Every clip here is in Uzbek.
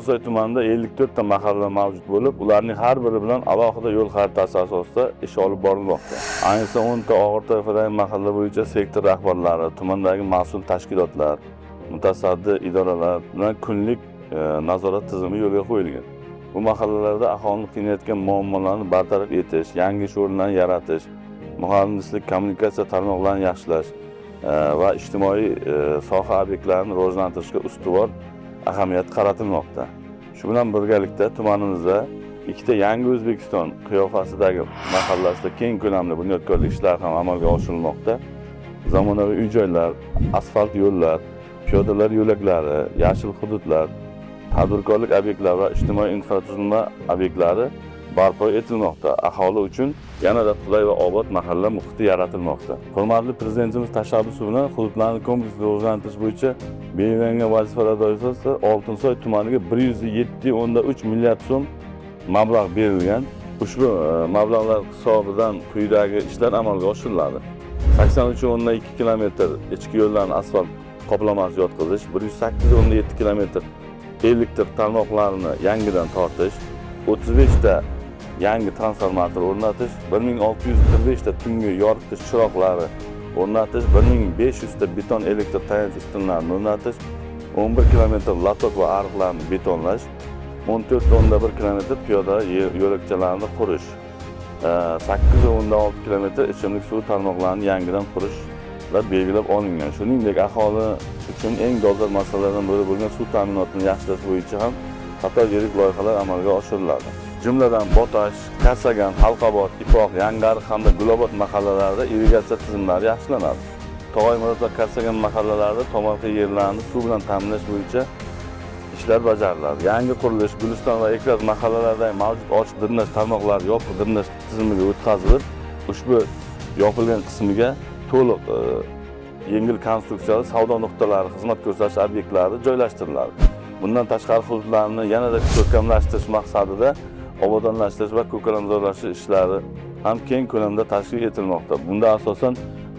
Oltinsoy tumanida 54 ta mahalla mavjud bo'lib, ularning har biri bilan alohida yo'l xaritasi asosida ish olib borilmoqda. Ayniqsa, 10 ta og'ir toifadagi mahalla bo'yicha sektor rahbarlari, tumandagi mas'ul tashkilotlar, mutasaddi idoralar bilan kunlik nazorat tizimi yo'lga qo'yilgan. Bu mahallalarda aholini qiynayotgan muammolarni bartaraf etish, yangi ish o'rinlarini yaratish, muhandislik kommunikatsiya tarmoqlarini yaxshilash va ijtimoiy soha obyektlarini rivojlantirishga ustuvor ahamiyat qaratilmoqda. Shu bilan birgalikda tumanimizda ikkita Yangi O'zbekiston qiyofasidagi mahallasida keng ko'lamli bunyodkorlik ishlari ham amalga oshirilmoqda. Zamonaviy uy joylar, asfalt yo'llar, piyodalar yo'laklari, yashil hududlar, tadbirkorlik obyektlari va ijtimoiy infratuzilma obyektlari barpo etilmoqda. Aholi uchun yanada qulay va obod mahalla muhiti yaratilmoqda. Hurmatli Prezidentimiz tashabbusi bilan hududlarni kompleks rivojlantirish bo'yicha belgilangan vazifalar doirasida Oltinsoy tumaniga 107,3 milliard so'm mablag' berilgan. Ushbu mablag'lar hisobidan quyidagi ishlar amalga oshiriladi: 83,2 kilometr ichki yo'llarni asfalt qoplamasi yotqizish, 108,7 kilometr elektr tarmoqlarini yangidan tortish, 35 ta yangi transformator o'rnatish, 1645 ta tungi yoritish chiroqlari o'rnatish, 1500 ta beton elektr tayanch ustunlarini o'rnatish, 11 kilometr lotok va ariqlarni betonlash, 14,1 kilometr piyoda yo'lakchalarini qurish, 8,6 kilometr ichimlik suvi tarmoqlarini yangidan qurishlar belgilab olingan. Shuningdek, aholi uchun eng dolzarb masalalardan biri bo'lgan suv ta'minotini yaxshilash bo'yicha ham qator yirik loyihalar amalga oshiriladi. Jumladan, Botash, Kasagan, Xalqobod, Ipoq, Yangiariq hamda Gulobod mahallalarida irrigatsiya tizimlari yaxshilanadi. Tog'oy Murod va Kasagan mahallalarida tomorqa yerlarini suv bilan ta'minlash bo'yicha ishlar bajariladi. Yangi qurilish, Guliston va Ekraz mahallalaridagi mavjud ochiq drenaj tarmoqlari yopiq drenaj tizimiga o'tkazilib, ushbu yopilgan qismiga to'liq yengil konstruksiyali savdo nuqtalari, xizmat ko'rsatish obyektlari joylashtiriladi. Bundan tashqari, hududlarni yanada ko'rkamlashtirish maqsadida obodonlashtirish va ko'kalamzorlashtirish ishlari ham keng ko'lamda tashkil etilmoqda. Bunda asosan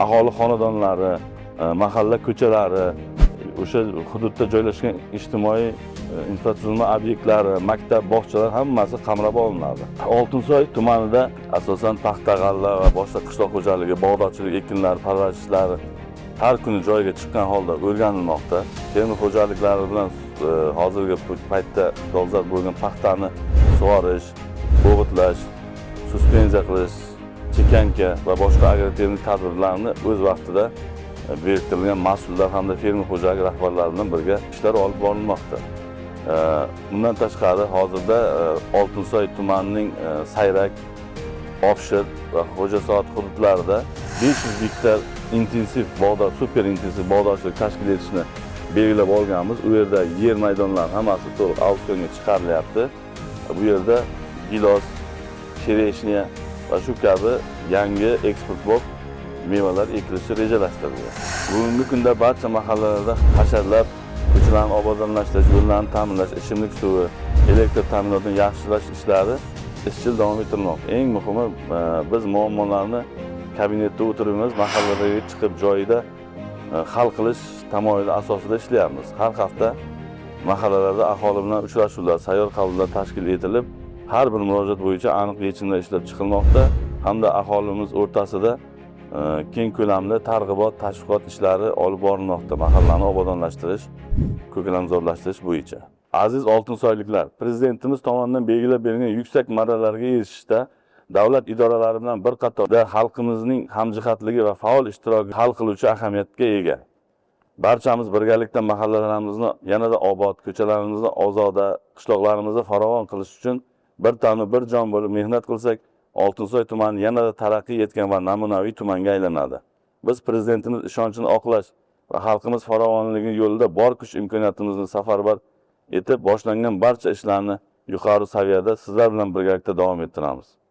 aholi xonadonlari, mahalla ko'chalari, o'sha hududda joylashgan ijtimoiy infratuzilma obyektlari, maktab, bog'chalar, hammasi qamrab olinadi. Oltinsoy tumanida asosan paxta, g'alla va boshqa qishloq xo'jaligi, bog'dorchilik ekinlari parvarish ishlari har kuni joyiga chiqqan holda o'rganilmoqda. Fermer xo'jaliklari bilan hozirgi paytda dolzarb bo'lgan paxtani sug'orish, o'g'itlash, suspenziya qilish, chekanka va boshqa agrotexnik tadbirlarni o'z vaqtida biriktirilgan mas'ullar hamda fermer xo'jaligi rahbarlari bilan birga ishlar olib borilmoqda. Bundan tashqari, hozirda Oltinsoy tumanining Sayrak, Obshir va Xo'jasoat hududlarida 500 gektar intensiv bog'dor, super intensiv bog'dorchilik tashkil etishni belgilab olganmiz. U yerda yer maydonlari hammasi to'liq auksionga chiqarilyapti. Bu yerda gilos, chereshnya va shu kabi yangi eksportbop mevalar ekilishi rejalashtirilgan. Bugungi kunda barcha mahallalarda hasharlab ko'chalarni obodonlashtirish, yo'llarni ta'minlash, ichimlik suvi, elektr ta'minotini yaxshilash ishlari izchil davom ettirilmoqda. Eng muhimi, biz muammolarni kabinetda o'tirib emas, mahallalarga chiqib, joyida hal qilish tamoyili asosida ishlayapmiz. Har hafta mahallalarda aholi bilan uchrashuvlar, sayyor qabullar tashkil etilib, har bir murojaat bo'yicha aniq yechimlar ishlab chiqilmoqda hamda aholimiz o'rtasida keng ko'lamli targ'ibot, tashviqot ishlari olib borilmoqda mahallani obodonlashtirish, ko'kalamzorlashtirish bo'yicha. Aziz oltinsoyliklar, Prezidentimiz tomonidan belgilab berilgan yuksak marralarga erishishda davlat idoralari bilan bir qatorda xalqimizning hamjihatligi va faol ishtiroki hal qiluvchi ahamiyatga ega. Barchamiz birgalikda mahallalarimizni yanada obod, ko'chalarimizni ozoda, qishloqlarimizni farovon qilish uchun bir tanu bir jon bo'lib mehnat qilsak, Oltinsoy tumani yanada taraqqiy etgan va namunaviy tumanga aylanadi. Biz Prezidentimiz ishonchini oqlash va xalqimiz farovonligi yo'lida bor kuch imkoniyatimizni safarbar etib, boshlangan barcha ishlarni yuqori saviyada sizlar bilan birgalikda davom ettiramiz.